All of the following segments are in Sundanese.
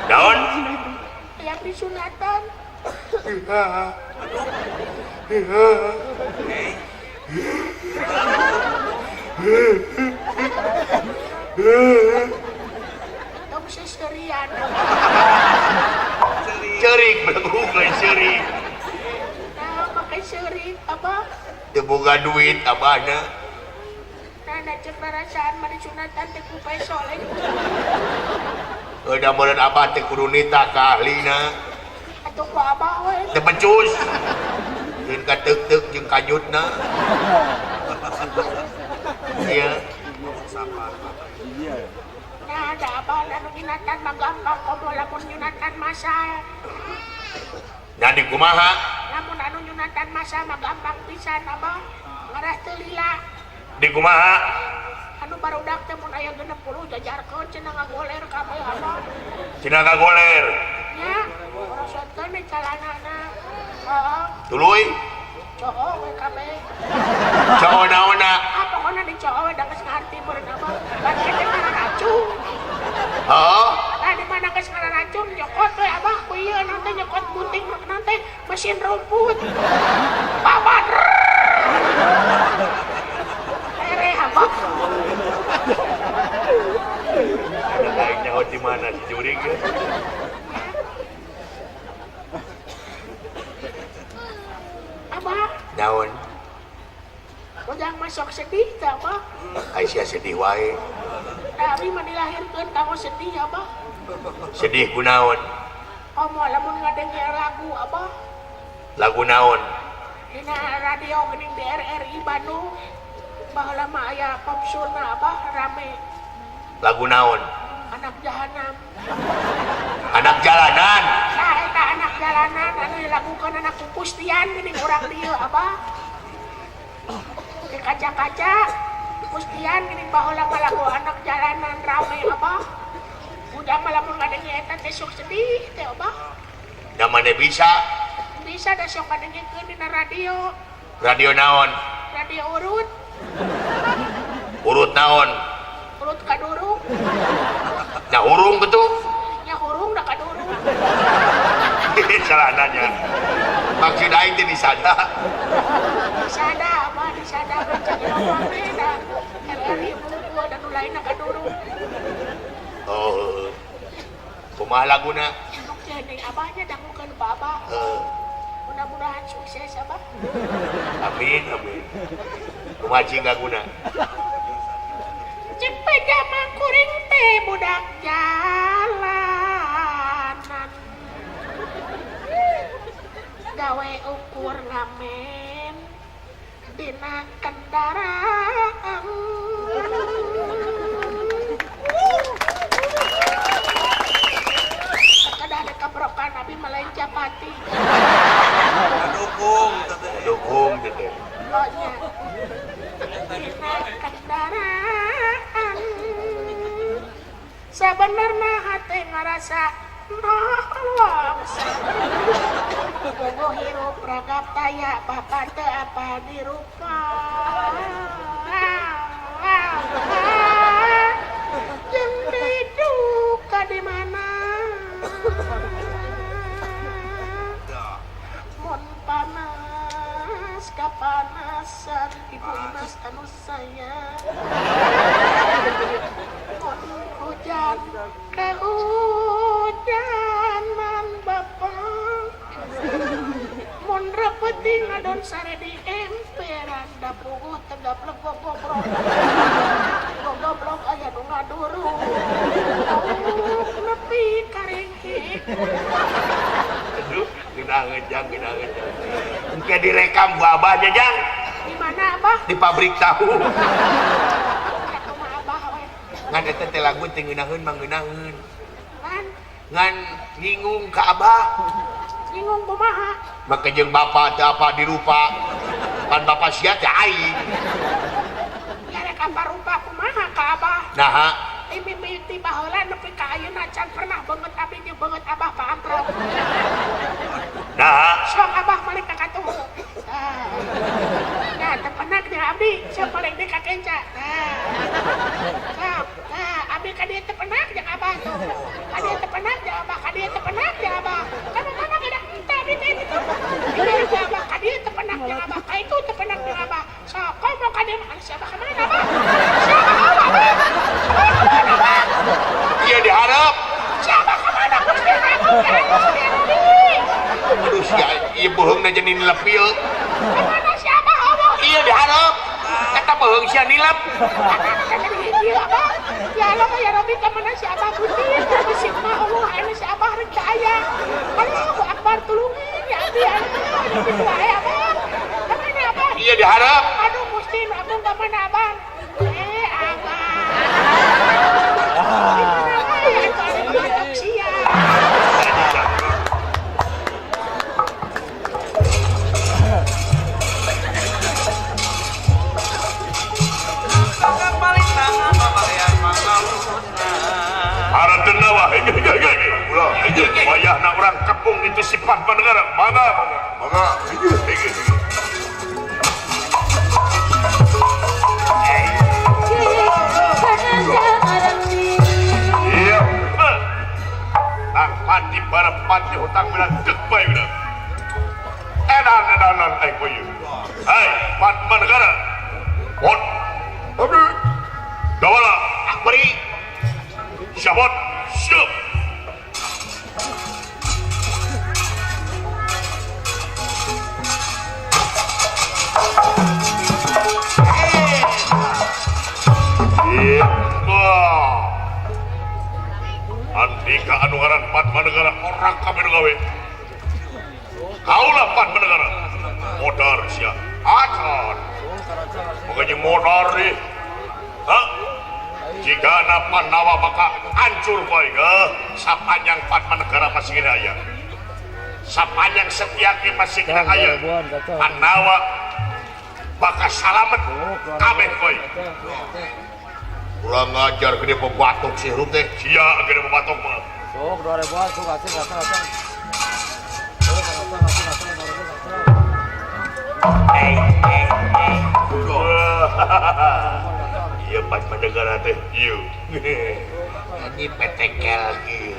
Naon? Yang disunatan. Tong seserian. Ceurik belegug lain ceurik. Nah, make ceurik abah. Teu boga duit abahna. Nah, cek rarasaan mah disunatan teh ku peso lain. Udah meureun abah teh kudu nitah ka ahlina. Atuh ku abah we. Teu becus. Jeung ka teuk-teuk jeung kanyutna. Iya. Nah, ada abah anu nyunatan mah gampang komo lamun nyunatan masal. Nah di kumaha? Lamun anu nyunatan masal mah gampang pisan abah. Ngarah teu lila. Di kumaha? Anu barudak teh mun aya 60 jajarkeun cenah ngagoler kabeh abah. Cenah ngagoler. Nya, orosotkeun di calanana. Heeh. Tuluy. Cowok we kabeh. Cowok naonna? Ah, pokona di cowok we da geus ngarti meureun abah. Ban eta ngaracung. Heeh. Nah, di mana geus ngaracung nyokot we abah ku ieu naon teh nyokot gunting naon teh mesin rumput. Babat. Ereh abah. Ada aing nyaho di mana si jurig ge. Abah. Naon? Ujang masuk sedih teh abah. Aisyah sedih wae. Nah, abi mah dilahirkeun kanggo sedih abah. Sedih kunaon? Komo lamun ngadenge lagu abah. Lagu naon? Dina radio geuning di RRI Bandung. Baheula mah aya pop surna abah rame. Lagu naon? Anak jahanam. Anak jalanan. Nah, eta anak jalanan anu dilakukan anak kupustian geuning urang dieu abah. Di kaca-kaca kustian geuning baheula mah lagu anak jalanan rame abah. Udah mah lamun ngadenge eta teh sok sedih teh abah. Da mane bisa? Bisa da sok ngadengekeun dina radio. Radio naon? Radio urut. Urut naon? Urut kadurung. Nah hurung gitu? Ya hurung da kadurung. Salah nanya. Maksud aing teh disada. Disada abah, disada baca loba we da. RRI unggul da nu lainna kadurung. Oh. Kumaha laguna? Induk teh deui abahnya dangukeun ku abah. Heeh. Mudah-mudahan sukses abah. Amin, amin. Kumaha cing laguna? Cek pajama kuring teh budak jalanan. Gawe ukur ngamen dina kendaraan. Kada ada kabrokan abi melencap pati. Dukung, dukung teh. Pokoknya dina kendaraan. Sebenarnya hati ngerasa nolong. Bogo hirup ragap taya bapak teu apa dirupa. Jeung diduka di mana? Mun panas kapanasan ibu Imas anu sayang. Mun hujan kehujanan bapak. Mun repeting ngadon sare di emperan da puguh tegaplek gogobrok. Gogobrok aya nu ngadurung. Nepi karengke. Aduh, geunaheun jang, geunaheun jang. Engke direkam ku abah nya jang. Di mana abah? Di pabrik tahu. Atuh mah abah we. Ngan eta teh lagu teh ngeunaheun mah ngeunaheun. Ngan ngan nyinggung ka abah. Nyinggung kumaha? Make jeung bapa teh apa dirupa. Pan bapa sia teh aing. Ya rek apa rupa kumaha ka abah? Naha? Mimiti baheula nepi ka ayeuna can pernah beungeut abdi jeung beungeut abah paamprok. Naha? Sok abah balik ka katuhu. Tah. Nah, teu penak jeung abdi, sok balik deui ka kenca. Tah. Sok, tah abdi ka dieu teu penak jeung abah tuh. Ka dieu teu penak jeung abah, ka Kemana, Abah? Siapa bawa, Abah? Abah kemana, Abah? Iya diharap. Siapa kemana, Gusti Prabu? Ya Allah, ya Rabbi. Aduh, sia, ieu bohongna jadi nilep ieu. Kemana siapa, Allah? Iya diharap. Eta bohong sia nilep. Iya, Abah. Ya Allah, ya Rabbi, kemana si Abah Gusti? Tapi si Emak, Allah, anu si Abah rek teu aya. Allahu Akbar, tulungin ya Abdi, ya Allah. Gitu wae, Abah. Kemana, Abah? Iya diharap. Aduh, Gusti, nu agung kemana, Abah? Eh, Abah. Di mana wae atuh anu batok sia. Wayahna urang kepung itu sifat negara. Mangga, mangga. Iya. Tang pati barepati hutang bilang dek bae udah. Edan edanan aing koyo. Hai, Padma Negara. Pot. Abdi. Dawala, beri. Syabot. Siap. Andika anu ngaran Padma Negara orang kabeh nu gawe. Kaulah Padma Negara. Modar sia. Acan. Pokoknya modar nih. Hah? Jika Pandawa bakal hancur kowe sapanjang Padma Negara masih kena aya. Sapanjang Setyaki masih kena aya. Pandawa bakal salamet kabeh kowe. Kurang ngajar gede pebatok sih rum teh. Sia gede pebatok mah. Sok 2000-an sok asing asing asing. Iya Padma Negara teh. Ieu. Ini petekel kieu.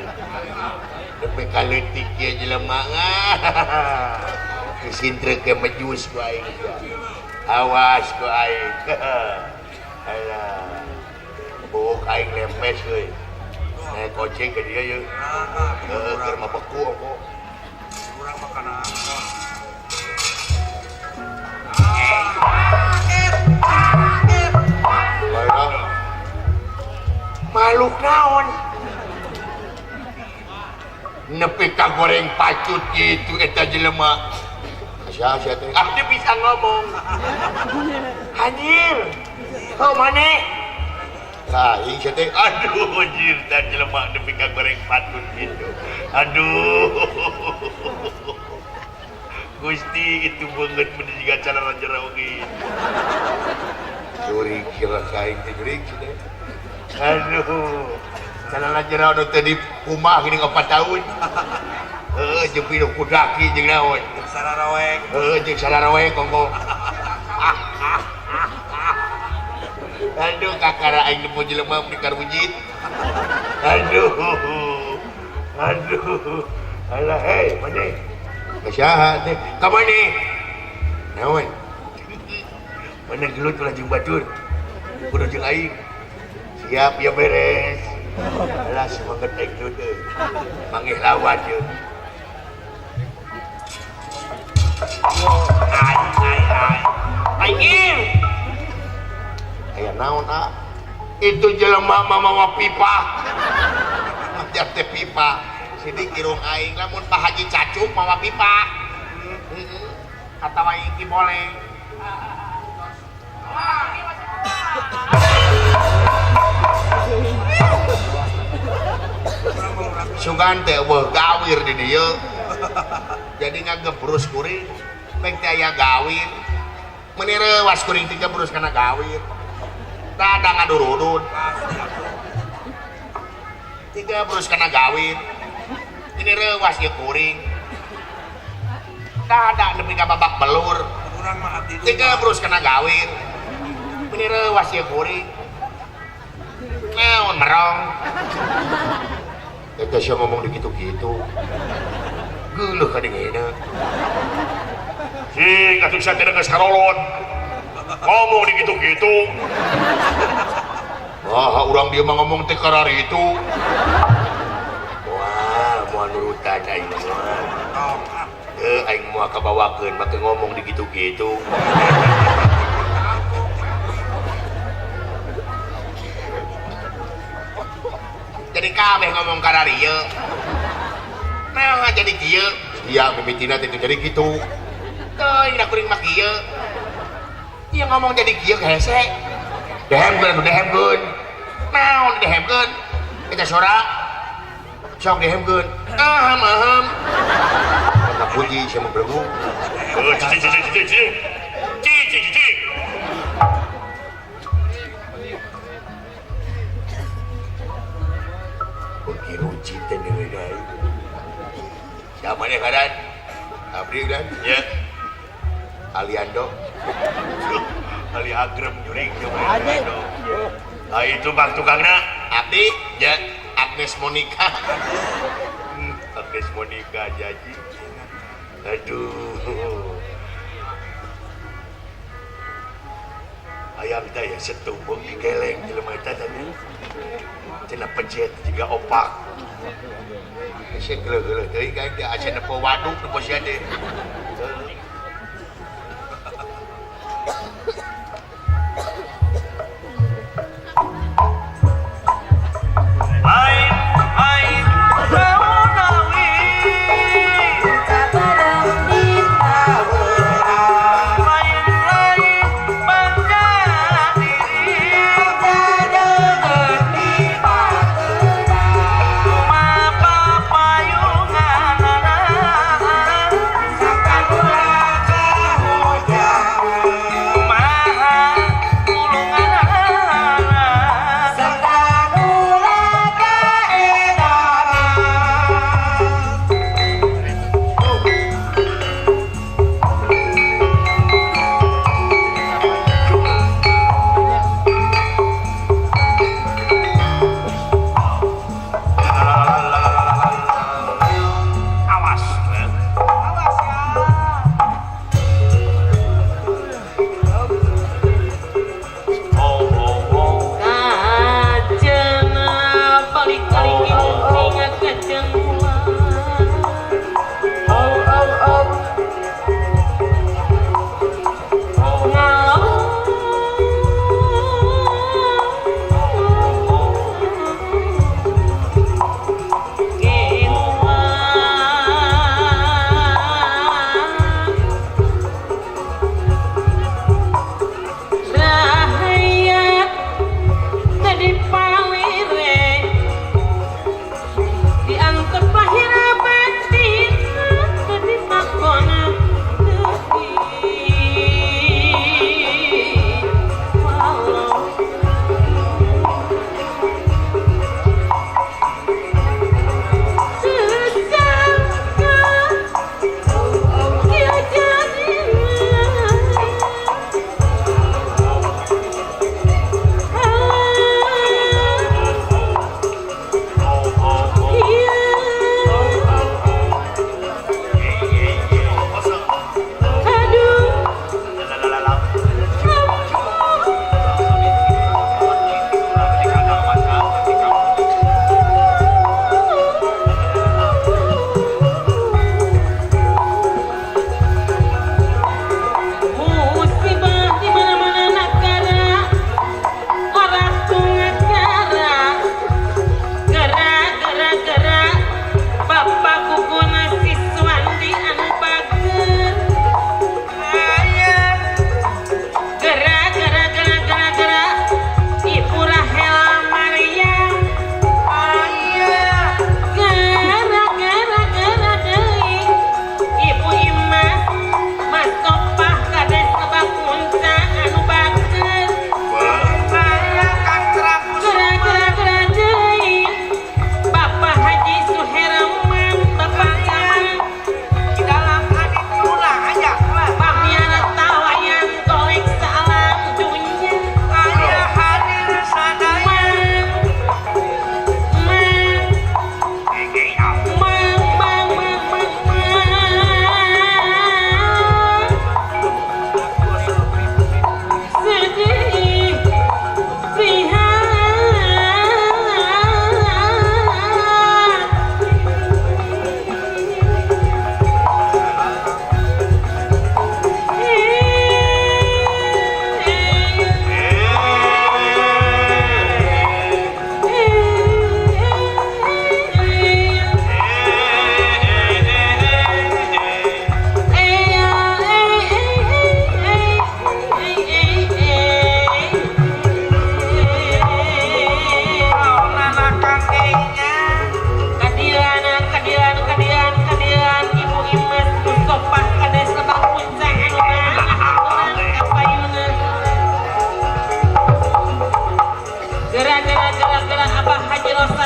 Nepi ka leutik ieu jelema. Kesintrek ke mejus ku aing. Awas ku aing. Alah. Buk aing lempes euy. Naik goceng ke dia yeuh. Heeh, keur mah beku ongko. Urang makanan. Makhluk naon? Nepi ka goreng pacut gitu eta jelema. Sia sia teh. Ah, dia bisa ngomong. Anjir. Heuh maneh? Nah, sia teh. Aduh, anjir teh jelema nepi ka goreng patut gitu. Aduh. Gusti itu banget mun jiga calana jero oge. Jurig kira aing teh jurig teh. Aduh. Calana jero nu teh di kumah geuning 4 tahun. Heuh, jeung pinuh kudaki jeung naon. Jeung sararoek. Heuh, jeung sararoek kongko. Aduh, kakara aing nemu jelema mun karujit. Aduh. Aduh. Alah, hei, maneh? Ka saha teh? Ka maneh? Naon? Maneh gelut ulah jeung batur. Kudu jeung aing. Siap ya beres. Alah, semangat aing gelut euy. Manggih lawan ieu. Ai ai ai. Aing. Aya naon ah? Itu jelema mamawa pipa. Ajar teh pipa. Sidik irung aing lamun Pak Haji Cacuk mawa pipa. Heeh. Atawa iki boleh. Sugan teh eueuh gawir di dieu. Jadi ngagebrus kuring, pek teh aya gawir. Meuni reuwas kuring teh gebrus kana gawir. Rada ngadurudun. Tiga brus kana gawir. Ini reuwas ieu kuring. Rada nepi ka babak belur. Tiga brus kana gawir. Ini reuwas ieu kuring. Naon merong. Eta sia ngomong di kitu-kitu. Geuleuh ka dingeuna. Cing atuh sia teh geus karolot. Ngomong di gitu-gitu. Wah, urang dia mah ngomong teh karari itu. Wah, moal nurutan aing mah. Heuh, aing moal kabawakeun make ngomong di gitu-gitu. Jadi kabeh ngomong karari ieu. Nah, jadi kieu. Iya, mimitina teh jadi kitu. Teuing da kuring mah kieu. Ieu ngomong jadi kieu hese. Dehemkeun atuh dehemkeun. Naon dehemkeun? Eta sora. Sok dehemkeun. Ahem ahem. Mata puji sia mah bergu. Heuh, cicing cicing cicing cicing. Cicing cicing. Beuki rucit teh deui aing. Siapa nih kadan? Abdi kan? Ya. Aliando. Ali agrem juring Aliando. Ah itu bang tukangna. Abdi ya Agnes Monica. Agnes Monica jaji. Aduh. Ayam teh ya setumbung digeleng jelema eta tadi. Cenah pejet juga opak. Sia geuleuh-geuleuh teuing kan teh asa nepo waduk nepo sia teh. Payungan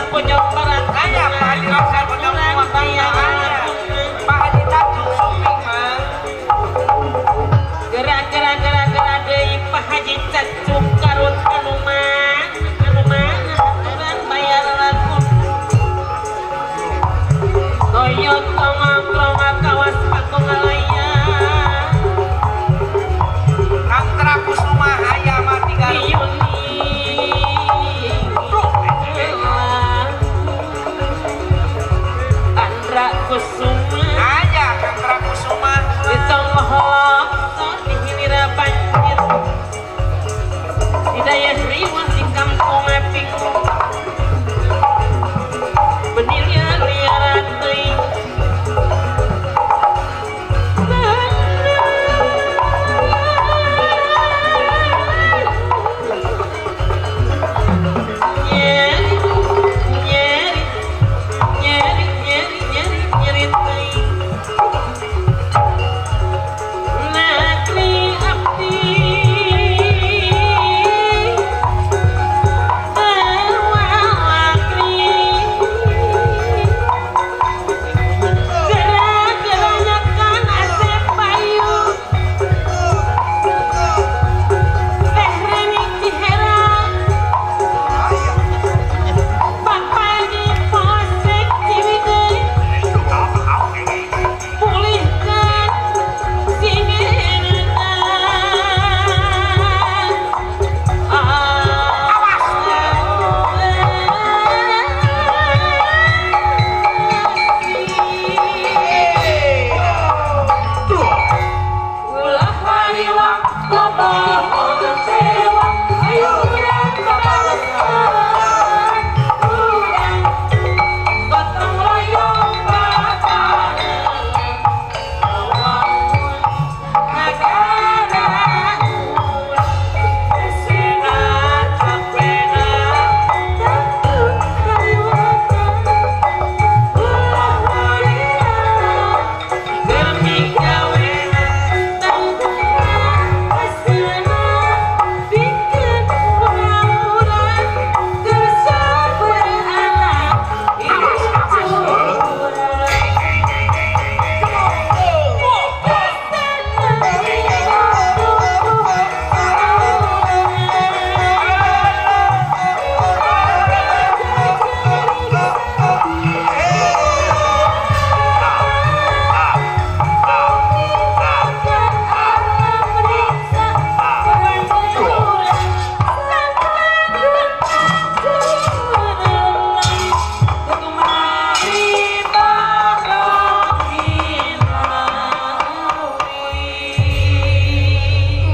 Losar Bojong Barat Aya Pak Haji Losar Bojong Barat. Pak Haji Cacuk Suping mah. Gerak gerak gerak gerak deui Pak Haji Cacuk karut anu mah anu mah urang bayar laku. Toyota ngangkrong kawas Pakongalaya. Kang Trakusuma aya mah tiga. Andra Kusuma Aya Kang Trakusuma. Di tonggoh longsor di hilir banjir di daya riwah di kampung apik benilia-liaran teuing. Nyeri, nyeri, nyeri, nyeri, nyeri, nyeri teuing. Nakri abdi awalakri gerak-geranyakan asep payu teh remi ciherang papagi posek Ciwidey pulihkan singeunang. Awas. Ulah hariwang loba kecewa, ayo urang babalesan. Urang gotong royong babarengan ngawangun nagara urang. Esena capena jatuh kaliwatan ulah hariwang demi gawena tanggungan hasilna bikin urang-urang tersabar anak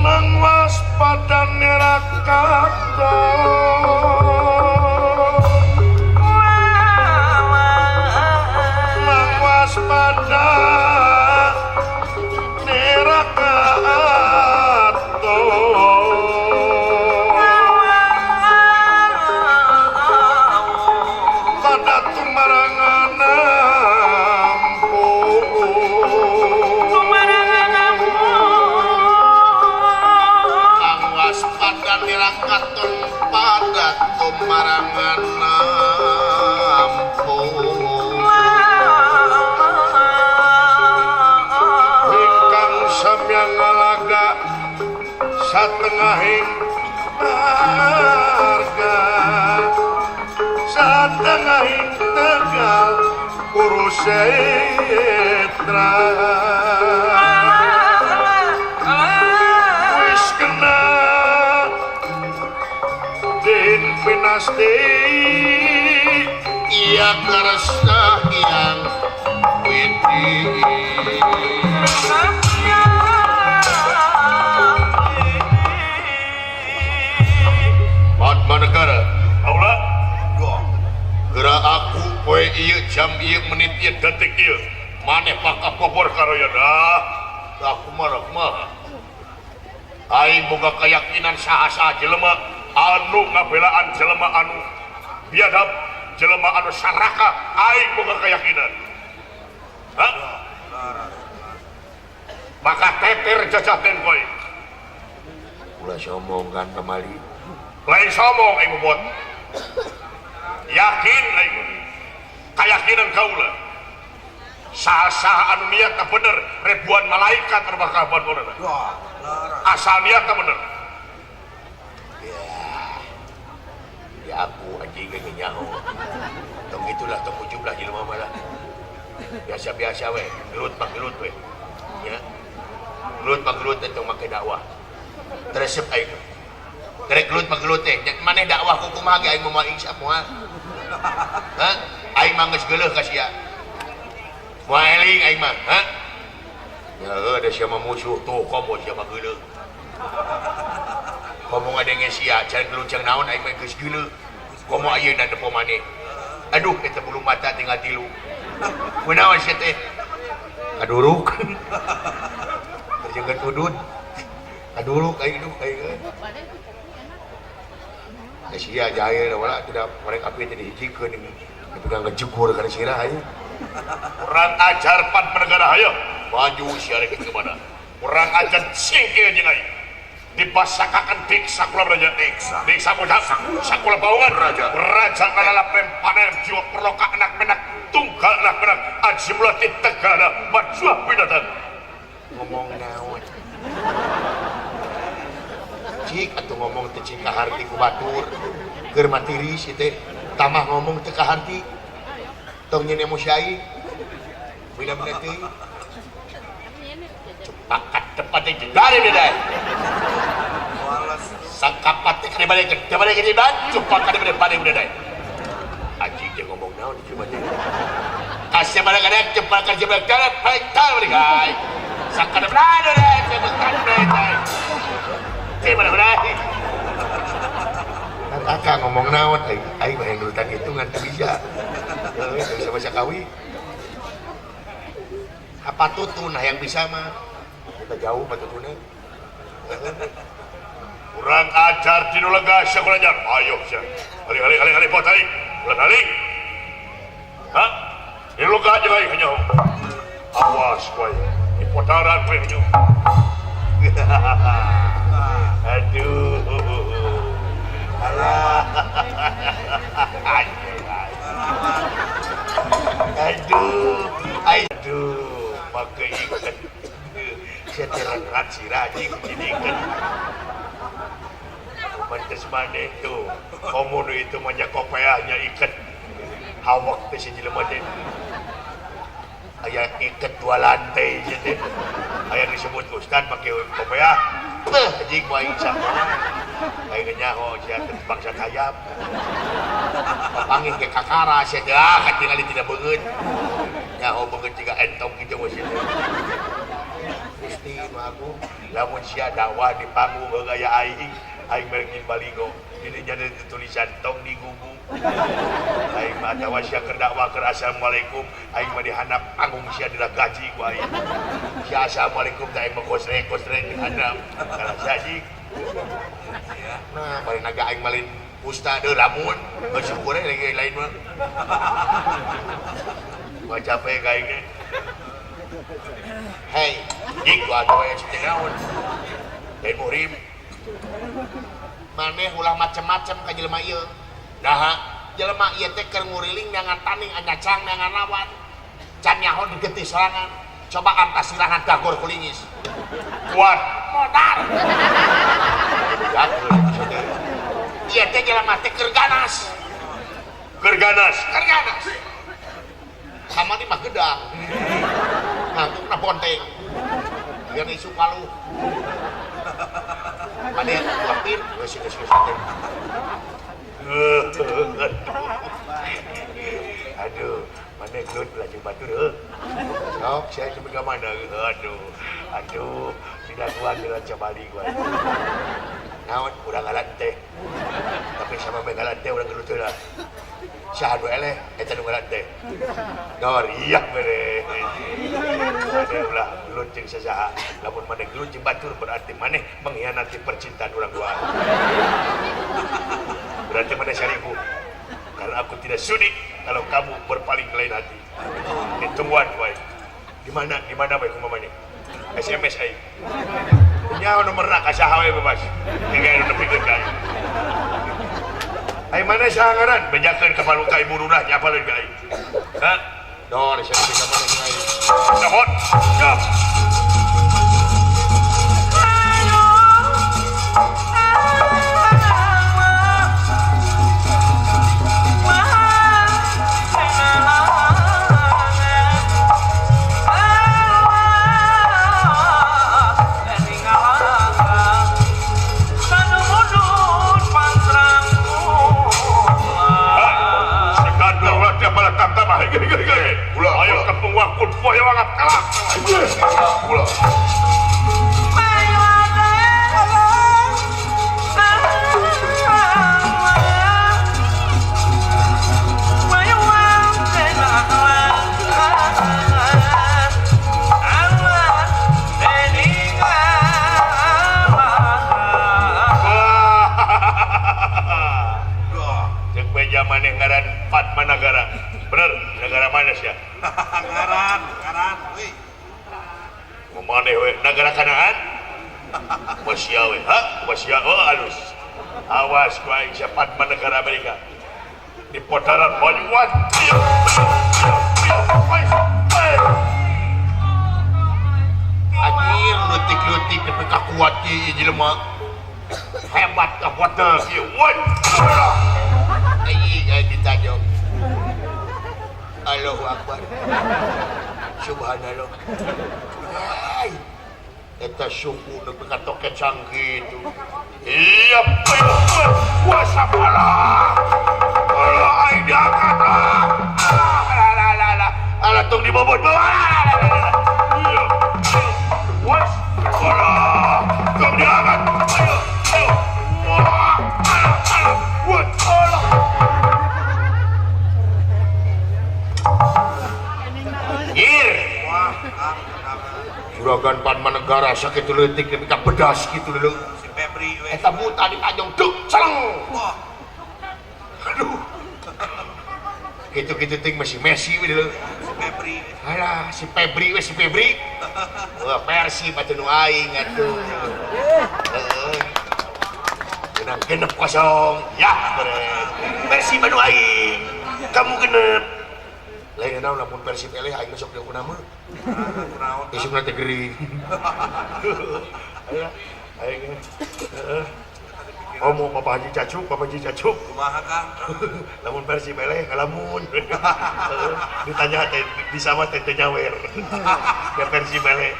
Nang waspada neraka. Nang waspada neraka pada tumarangan ampun. Kang waspada nirakaton pada tumarangan ampun. Ingkang samyang ngalaga satengahing marga satengahing Tegal Kurusetra wis kena den pinasti iya karsa yang widi. Padmanegara Aula gerak aku poe ieu jam ieu menit ieu detik ieu maneh bakal pobor karoya dah aku mah kumaha aing boga keyakinan saha-saha jelema anu ngabelaan jelema anu biadab jelema anu saraka aing boga keyakinan. Hah? Maka teter jajah kowe Ulah sombong kan kemali. Lain sombong aing bobot. Yakin aing. Kayakinan kaula. Saha-saha anu niatna bener, ribuan malaikat anu bakal bener. Asal niatna bener. Ya, aku anjing ge nyaho. Tong itulah tong ujublah jelema mah lah. Biasa-biasa we, gelut mah gelut we. Ya. Gelut mah gelut teh tong make dakwah. Teresep aing. Terek gelut mah gelut teh. Maneh dakwah ku kumaha ge aing moal insaf moal. Hah? Aing mah geus geuleuh ka sia. Moal eling aing mah, hah? Ya heuh da sia mah musuh tuh komo sia mah geuleuh. Komo ngadenge sia can gelut can naon aing mah geus geuleuh. Komo ayeuna depo maneh. Aduh eta bulu mata tinggal tilu. Kunaon sia teh? Kaduruk. Terjengket udud. Kaduruk aing duh aing. Sia jahil wala tidak mereka api teh dihijikeun tapi ngejegur kana sirah aing. Kurang ajar Padmanegara hayo. Maju sia rek ke mana? Kurang ajar singkir jeung aing. Dibasakakan dik sakula raja diksa diksa bocah sakula baungan raja raja ngalalapen panen jiwa perloka anak menak tunggal anak menak aji mulati tegana majuah binatang ngomong naon cik atuh ngomong teh cik kaharti ku batur keur matiri si teh tamah ngomong teh kaharti tong nyeun emosi aing beda-beda teh cepakat tepat teh dari beda sangkapat teh kada balik kada balik kada cepakat kada balik udah dai anjing teh ngomong naon coba teh kasih balik kada cepakat cepakat kada balik tal balik ai sangkada balik dai cepakat dai teh balik balik kakak ngomong naon aing aing mah nurutan hitungan teu bisa teu bisa baca kawi apa tutun yang bisa mah kita jauh patutuna kurang ajar tinu lega sia kurang ajar ayo sia hali hali hali hali pot hali ulah hali ha tinu lega jeung aing nyaho awas kowe di potaran kowe nyaho aduh alah aduh aduh pakai ikan sia terangkat sirah anjing jadi ikan pantes maneh tuh komodo itu mah kopeahnya ikan hawak teh si jelema teh aya iket dua lantai sia teh aya disebut ustad make kopeah teh anjing mah aing sakola aing nyaho sia teh bangsa kayap papanggih ke kakara sia teh ah katingali tidak beungeut nyaho beungeut jiga entong kitu mah sia teh Gusti mah aku lamun sia dakwah di panggung gaya aing aing merek nyin baligo ini jadi tulisan tong di gugu aing mah atawa sia keur dakwah keur assalamualaikum aing mah dihandap panggung sia dina gaji ku aing sia assalamualaikum teh aing mah kosrek kosrek dihandap kalah sia anjing nah bari naga aing malin pusta deui lamun bersyukur lagi lain mah mah capek ka aing teh hei jik gua atuh aya teh naon lain muhrim maneh ulah macem-macem ka jelema ieu naha jelema ieu teh keur nguriling neangan taning anyacang neangan lawan can nyaho digetih sorangan coba antas sirangan dagor kulingis kuat modar ieu teh jelema teh keur ganas keur ganas keur ganas sama di mah gedang ngantukna bonteng yang isu palu mana yang kuatir geus geus geus aduh mana gelut belajar batur heuh sok sia cuma ka mana aduh aduh tidak kuat jalan Bali gua naon urang ngalan teh tapi sama bae ngalan teh urang gelut heula saha nu eleh eta nu ngalan teh dor iya mere maneh ulah gelut jeung sasaha lamun maneh gelut jeung batur berarti maneh mengkhianati percintaan urang dua berarti maneh syariku karena aku tidak sudi kalau kamu berpaling ke lain hati ditungguan wae di mana bae kumaha maneh SMS aing nya nomorna ka saha we bebas tinggal nu nepikeun ka aing. Ai mana saha ngaran? Bejakeun ka paluka ibu rudah nya apaleun ka aing. Hah? Dor sia nepi ka mana jeung aing. Cokot. Siap. Ayo kepung wakun poe wangap kalak. Ulah. Cek beja maneh ngaran Padmanagara. Bener, negara mana sih ya? Ngaran, ngaran, wih. Maneh we negara Kanaan? Masia we, ha? Masia, oh alus. Awas ku aing sia Padmanagara Amerika. Di potaran Banyuwan. Anjir leutik-leutik nepi ka kuat kieu jelema. Hebat ka hotel kieu. Wan. Aing aing ditajong. Allahu Akbar. Subhanallah. Ai. Eta suku nepi ka toket sangkitu. Iya, kuasa pala. Alah aing diangkat. Alah alah alah. Alah tong dibobot. Iya. Was. Alah, tong diangkat. Ayo, ayo. Wah, alah, alah. Wah, alah. Nyir. Juragan Padmanegara sakitu leutik nepi ka pedas kitu leuleung. Si Febri we. Eta buta ditajong duk celeng. Wah. Aduh. Kitu-kitu ting masih Messi we leuleung. Si Febri. Alah, si Febri we si Febri. Wah, Persib atuh nu aing atuh. Heeh. Menang 6-0. Ya, beres. Persib anu aing. Kamu genep. Lain naon lamun Persib eleh aing sok diukur nama. Kunaon? Isukna teh gering. Ayo, aing. Heeh. Ngomong Bapak Haji Cacuk, Bapak Haji Cacuk. Kumaha Kang? Lamun Persib eleh ngalamun. Ditanya teh di sawah teh teu nyawer. Ya Persib eleh.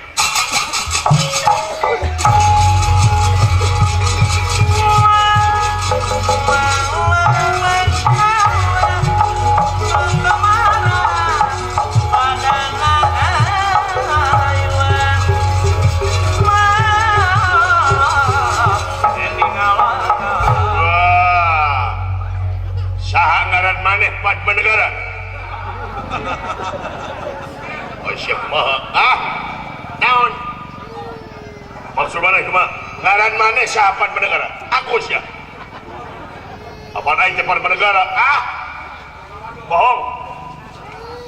Saha ngaran maneh Padmanegara? Oh siap maha. Ah, naon? Maksud maneh kumaha? Ngaran maneh saha Padmanegara? Aku sia. Apaan aing teh Padmanegara? Ah, bohong.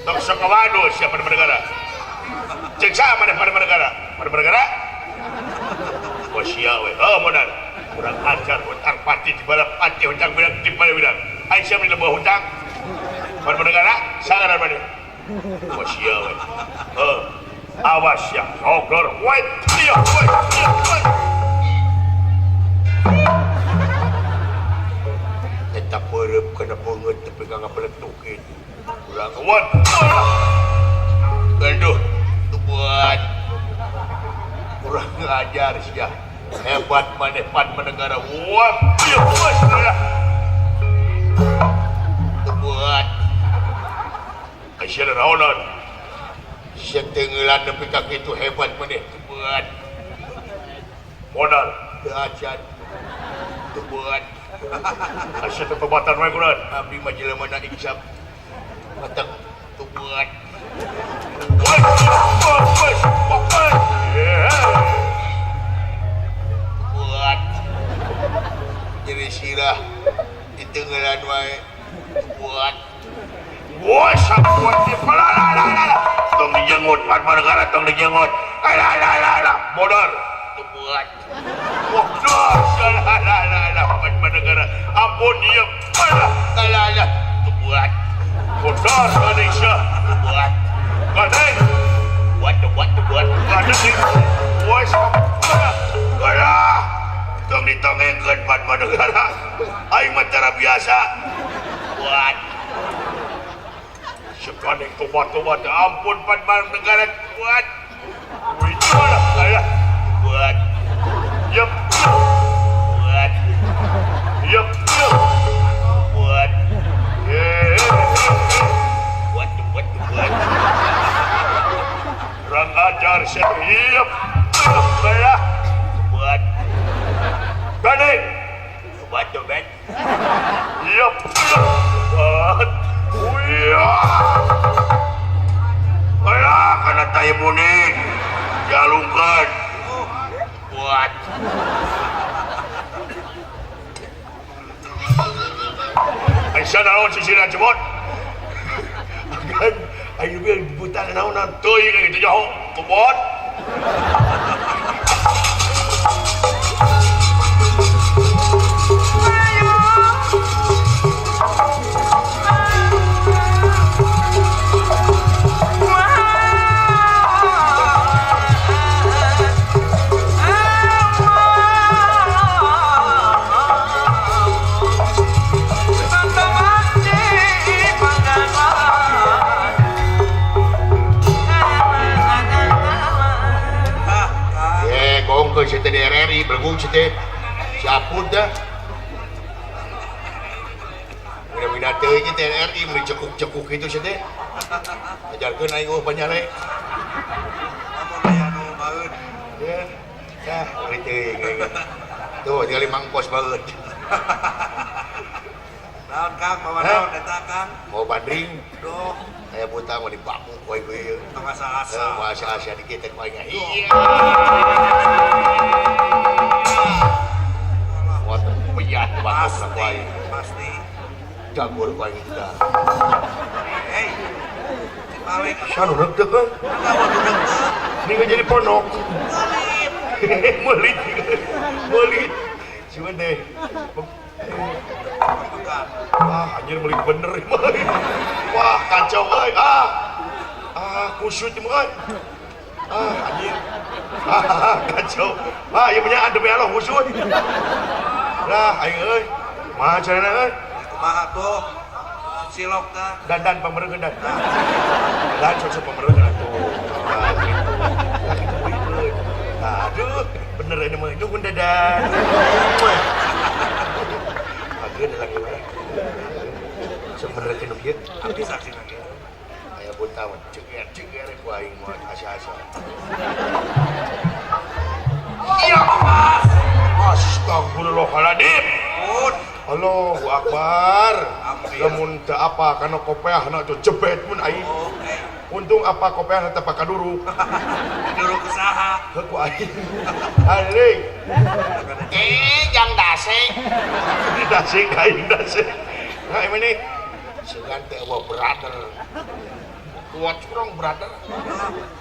Tong sok ngawadu sia Padmanegara. Cek saha maneh Padmanegara? Padmanegara? Oh sia we. Oh modal. Kurang ajar hutang pati di balap pati hutang bidang di balap bidang. Aisyah minta buah hutang. Padmanegara, sangaran maneh. Oh sia we. Heuh. Awas ya, sogor. Wait, iya, wait, iya, wait. Eta peureub kana beungeut tepi ka ngabeletuk kitu. Kurang Wan. Aduh, buat kurang ajar sia. Hebat maneh Padmanegara. Wah, iya, wait. Buat Aisyah naonan. Sia tengeulan nepi ka kitu hebat maneh buat. Modal teu acan. Teu buat. Aisyah teu tobatan we kunaon. Abdi mah jelema na insaf. Matak teu buat. Buat. Jadi sirah ditengeulan wae buat. Wah, sabuat di la. Tong dijenggut Padmanegara, tong dijenggut. La la la la. Modal teu buat. Modal la la la la Padmanegara. Ampun ieu. Alah alah buat. Modar gandeng sia. Buat. Gandeng. Buat buat buat. Gandeng. Wes. Alah. Tong ditongengkeun Padma Negara. Aing mah tara biasa. Buat. Sekadeng tobat-tobat ampun Padma Negara buat. Wih, alah. Buat. Yep. Buat. Yep. Buat. Ye. Buat buat buat. Kurang ajar sia. Yep. Alah. Buat. Gandeng. Buat buat. Yep. Buat. Wih. Alah kana tai buning. Jalungkeun. Buat. Aisyah naon sisina jebot. Kan aing bieu buta naonan. Teuing kitu jaho. Kebot. Eh, gongkeun si teh di RRI, bergung si teh. Si Apud dah. Mudah-mudahan teuing teh RRI mun dicekuk-cekuk kitu si teh. Ajarkeun aing eueuh banyale. Lamun aya nu baeud. Ya. Dah, euy teuing aing. Tuh, tinggal mangkos baeud. Naon Kang, mawa naon eta Kang? Mau bandring, Duh, aya buta mah dibaku ku aing ieu. tong asa-asa. Bahasa Asia dikit teh ku aing. Iya. Wah, piat bakok ku Pasti, aing. pasti. Jagur ku aing teh. Hei. Balik. Sanu neuk teu kan? Kamu duduk teu. Ini nggak jadi ponok. Melit. Melit. Melit. Cuman deh. Bukan. Ah, anjir melit bener. Wah, kacau euy. Ah. Ah, kusut mah euy. Ah, anjir. Ah, kacau. Ah, ieu punya demi Allah kusut. Lah, aing euy. Mah carana euy? Kumaha tuh? Silok tah. Dandan pamereukeun dan. Dan cocok pamereukeun atuh. Ah, gitu. Lah kitu euy. Aduh, bener ini mah nuhun dadan. Ageun lagi urang. Sebenarnya nu kieu Abdi saksi lagi. aya buta mah ceger ceger ku aing mah asa-asa. Iya, Mas. Astagfirullahaladzim. Pun. Allahu Akbar. Ampir. Lamun teu apa kana kopeahna tuh jebet mun aing. Oh, eh. Untung apa kopeahna teu pakaduruk. Duduk ke saha? Heuh ku aing. Aling. Eh, jang dase. Dasik aing dasik. Nah, ini sugan teh eueuh brother. Kuat urang brother.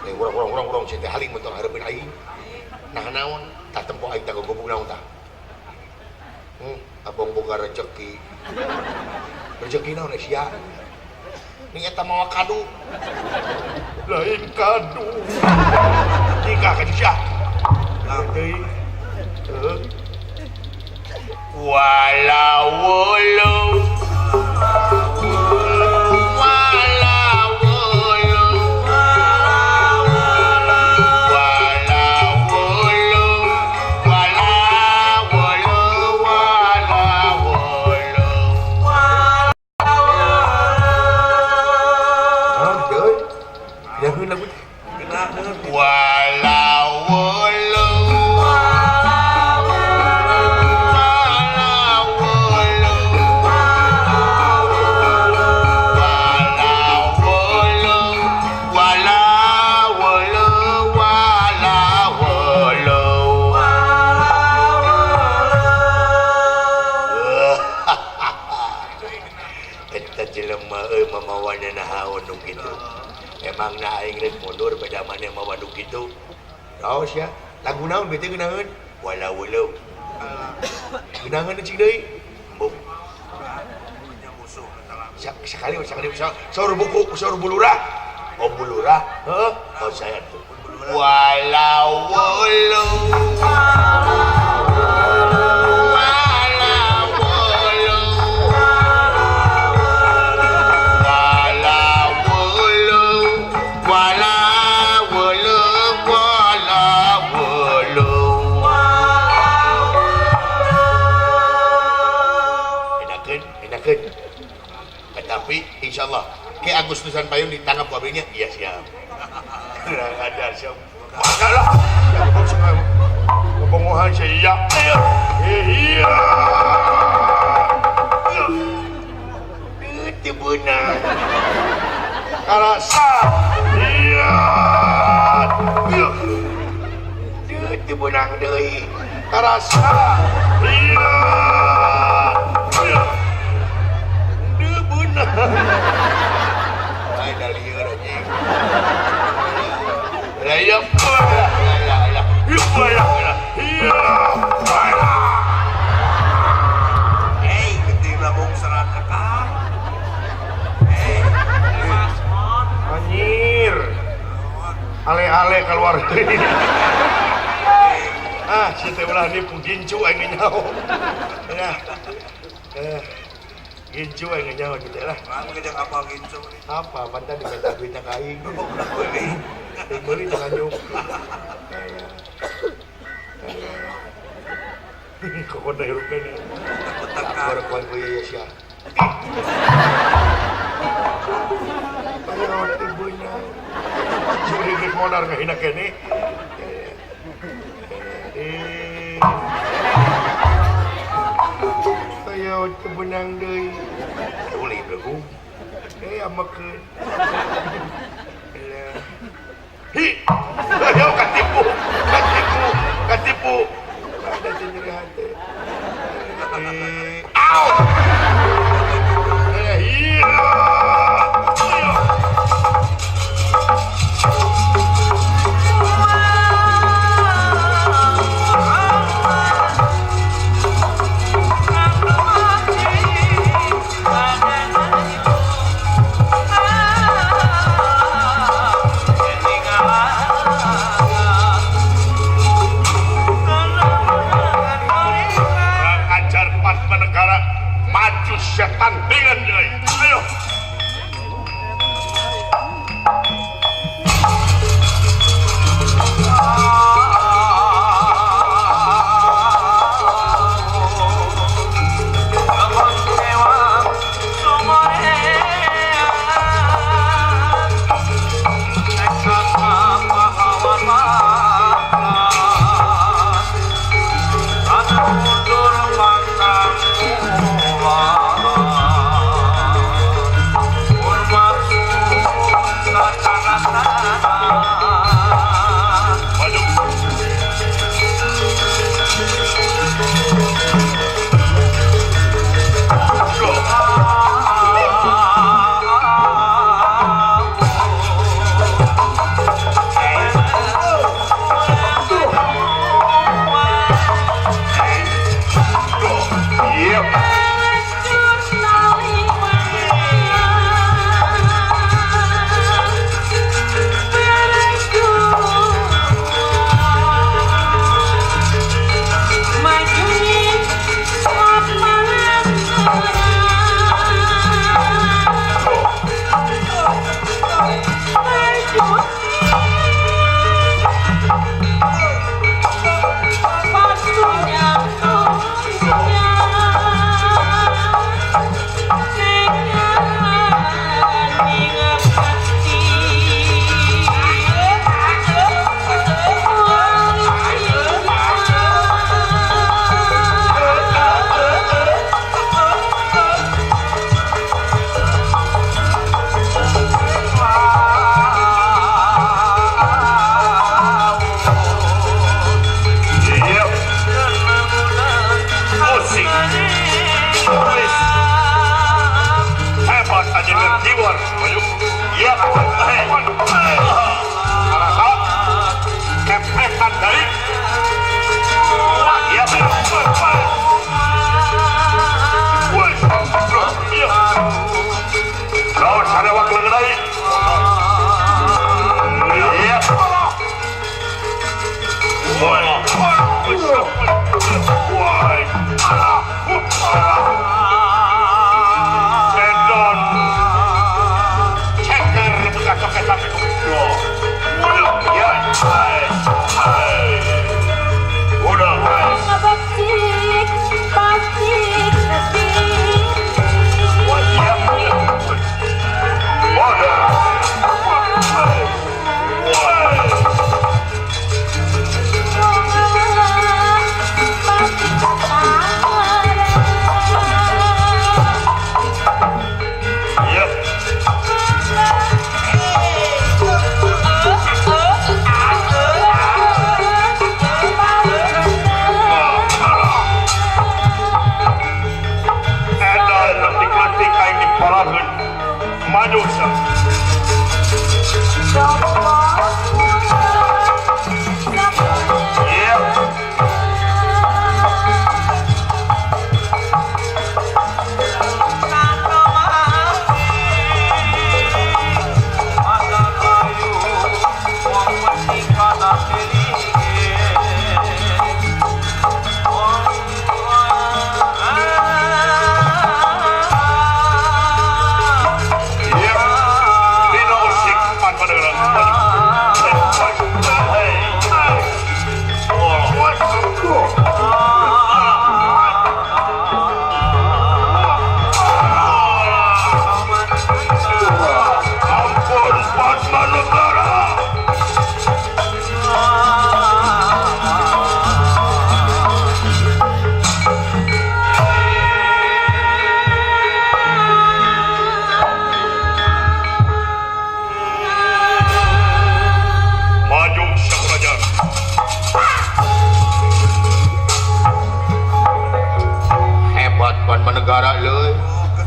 Eh urang urang urang urang teh haling mun tong hareupeun aing. Nah naon tah tempo aing tah gogobug naon tah. Abong boga rezeki. Rezeki naon sia? Ning eta mawa kadu. Lain kadu. Nikah ka sia. Deui. Heuh. Walau walau walau walau walau walau walau walau walau. Ah, deui. Yaheun lagu teh. Genaheun. Walau walau walau walau walau walau walau Eta jelema euy mamawana nahaon nu kitu. Emangna aing rek mundur beda maneh mawa nu kitu. Raos ya. Lagu naon bete geunaheun? Walau walau. Geunaheun cing deui. Embung. Musuh eta. Sekali sekali saur buku saur bulurah. Oh bulurah. Heeh. Oh saya tuh. Walau walau tapi insyaallah ke Agustusan payung ditangkap ku abinya iya siap. Kurang ajar siap. Makalah. Ya kebongohan saya. Iya. Iya. Teu beunang. Karasa. Iya. Teu beunang deui. Karasa. Iya. Ay dalieur anjing. Lah iya. Lah lah. Iya. Hei, gede labung serat akang. Hei, anjir. Ale-ale keluar. Ah, si teh ulah nipu gincu aing nyaho. Nah. Gincu aing nyaho gitu lah. Mah ngejang apa gincu? Apa pantan diminta duitna ka aing. Meuli jangan nyuk. Kok da hirup keneh. Takut ku ieu sia. Ayo teu beunang. Curi geus modar ngahina keneh. Ayo teu beunang deui. Boleh begu. Amakeun. Hi. Ayo katipu. Katipu. Katipu. Ada nyeri hati. Au. Iya. Setan dengan deui. Ayo.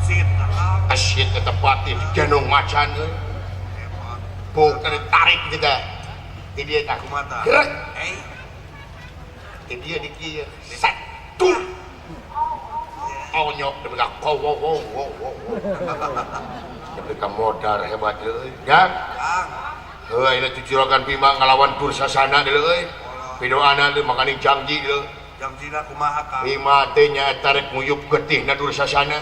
Kesit akang. Kesit eta patih digendong macan euy. Buk tarik kita. Di dieu tah Kumaha? Gerak. Eh. Di dieu di kieu. Set. Tuh. Onyok demi ka wow wow wow wow. Demi ka modar hebat euy. Ya. Kang. Heuh ayeuna cucurogan Bima ngalawan Dursasana deui euy. Pidoana deui makani janji deui. Janjina kumaha Kang? Bima teh nyaeta rek nguyup getihna Dursasana.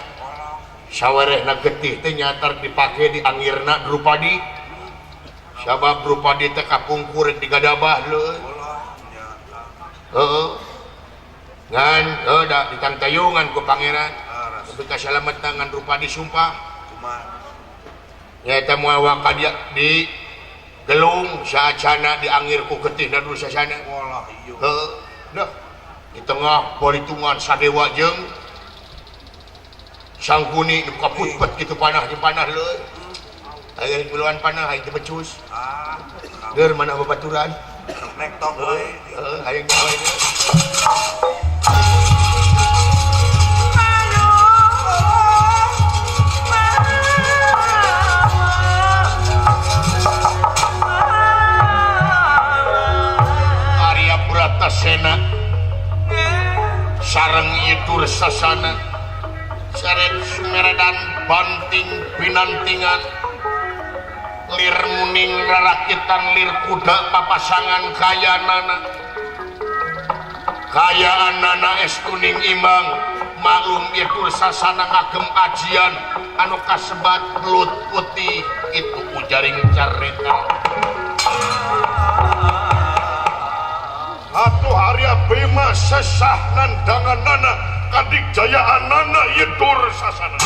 Sawerehna getih teh nyaeta rek dipake di angirna Drupadi. Sabab Drupadi teh kapungkur rek digadabah leuy. Heeh. Ngan heuh da ditangtayungan ku pangeran. Nepi ka salametna ngan Drupadi sumpah. Kumaha? Nyaeta moal waka di gelung saacana diangir ku getihna Dursasana. Walah ieu. Heeh. Dah di tengah paritungan sadewa jeung Sangkuni nu kaputpet kitu panah di panah leuy. Aya miluan panah hayang teu becus. Ah. Deur mana babaturan? Nektok we. Heeh, hayang gawe. Arya Bratasena sareng ieu Dursasana saren sumeredan banting binantingan lir muning rarakitan lir kuda papasangan kayanana kayaanana es kuning imbang maklum ieu Dursasana ngagem ajian anu kasebat belut putih itu ujaring carita. Atuh Arya Bima sesah nandanganana kadigjayaanana ieu Dursasana.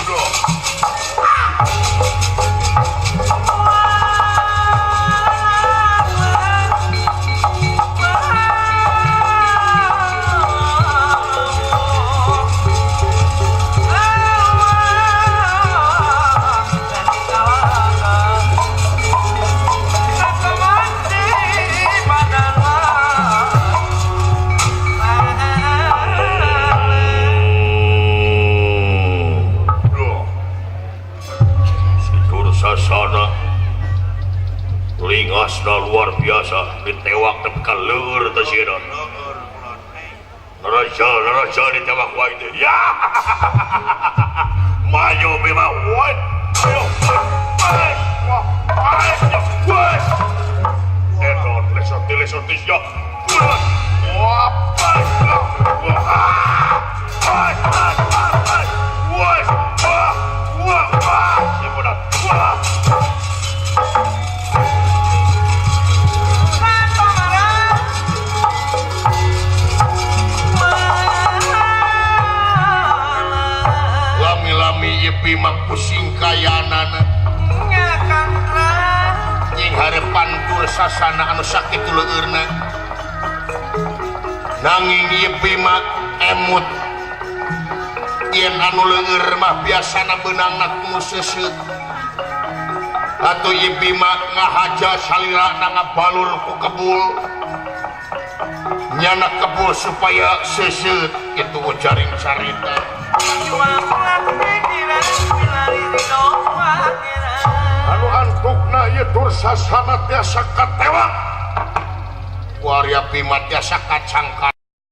Dursasana lingasna luar biasa ditewak nepi ka leur teh sieuna. Naraja ditewak wae teh. Ya. Maju Bima wae. Ayo. Wah. Wah. Edon lesot ya. Wah. Wah. Lami-lami ieu Bima pusing kayanana. Nying harepan Dursasana anu sakitu leueurna. Nanging ieu Bima emut yen anu leueur mah biasana beunangna ku seuseut. Atuh ieu Bima ngahaja salirana ngabalur ku kebul. Nyana kebul supaya seuseut itu ujaring carita. Anu antukna ieu Dursasana tiasa katewak. Ku Arya Bima tiasa kacangkat.